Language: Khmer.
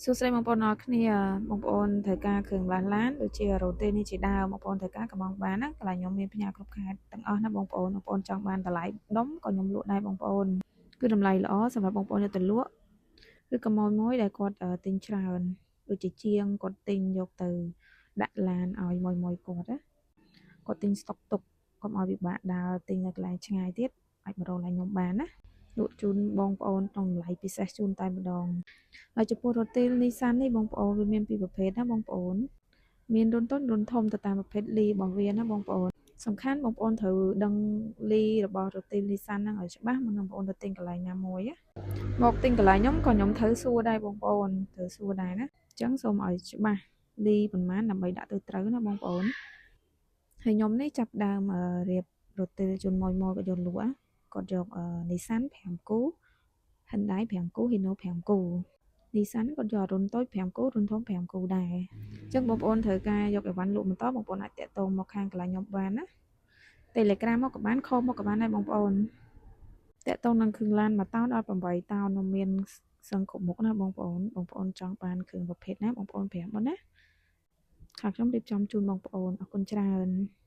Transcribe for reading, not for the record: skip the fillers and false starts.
សួស្តីបងប្អូនអរគ្នាបងប្អូនត្រូវការគ្រឿងឡានឡានដូចជារ៉ូតេនេះជាដើមបងប្អូនត្រូវការកំងបានណាកន្លែងខ្ញុំមានផ្ញើគ្រប់ខេត្តទាំងអស់ណាបងប្អូនបងប្អូនចង់បានតម្លៃដុំក៏ខ្ញុំលក់ដែរបងប្អូនគឺតម្លៃល្អសម្រាប់បងប្អូនយកទៅលក់ឬក៏ម៉ួយមួយដែលគាត់ទិញច្រើនដូចជាជាងគាត់ទិញយកទៅដាក់ឡានឲ្យម៉ួយមួយគាត់ណាគាត់ទិញស្តុកទុកកុំឲ្យពិបាកដើរទិញនៅកន្លែងឆ្ងាយទៀតអាចមករកកន្លែងខ្ញុំបានណាលក់ជូនបងប្អូនក្នុងតម្លៃពិសេសជូនតែម្ដងហើយចំពោះរ៉ូទីល Nissan នេះបងប្អូនវាមានពីរប្រភេទណាបងប្អូនមានរុនតូចរុនធំទៅតាមប្រភេទលីរបស់វាណាបងប្អូនសំខាន់បងប្អូនត្រូវដឹងលីរបស់រ៉ូទីល Nissan ហ្នឹងឲ្យច្បាស់មុននឹងបងប្អូនទៅទិញកន្លែងណាមួយណាមកទិញកន្លែងខ្ញុំក៏ខ្ញុំត្រូវសួរដែរបងប្អូនត្រូវសួរដែរណាអញ្ចឹងសូមឲ្យច្បាស់លីប៉ុន្មានដើម្បីដាក់ទៅត្រូវណាបងប្អូនហើយខ្ញុំនេះចាប់ដើមរៀបរ៉ូទីលជូនម៉ួយម៉ួយក៏យកលក់គាត់យក Nissan 5គូ Hyundai 5គូ Hino 5គូ Nissan គាត់យករុនតូច5គូរុនធំ5គូដែរអញ្ចឹងបងប្អូនត្រូវការយកអីវ៉ាន់លក់បន្តបងប្អូនអាចតាក់ទងមកខាងកន្លែងខ្ញុំបានណា Telegram មកក៏បាន call មកក៏បានដែរបងប្អូនតាក់ទងនឹងគ្រឿងឡាន1តោនដល់8តោននឹងមានសឹងគ្រប់មុខណាបងប្អូនបងប្អូនចង់បានគ្រឿងប្រភេទណាបងប្អូនប្រាប់មកណាខាងខ្ញុំរៀបចំជូនបងប្អូនអរគុណច្រើន។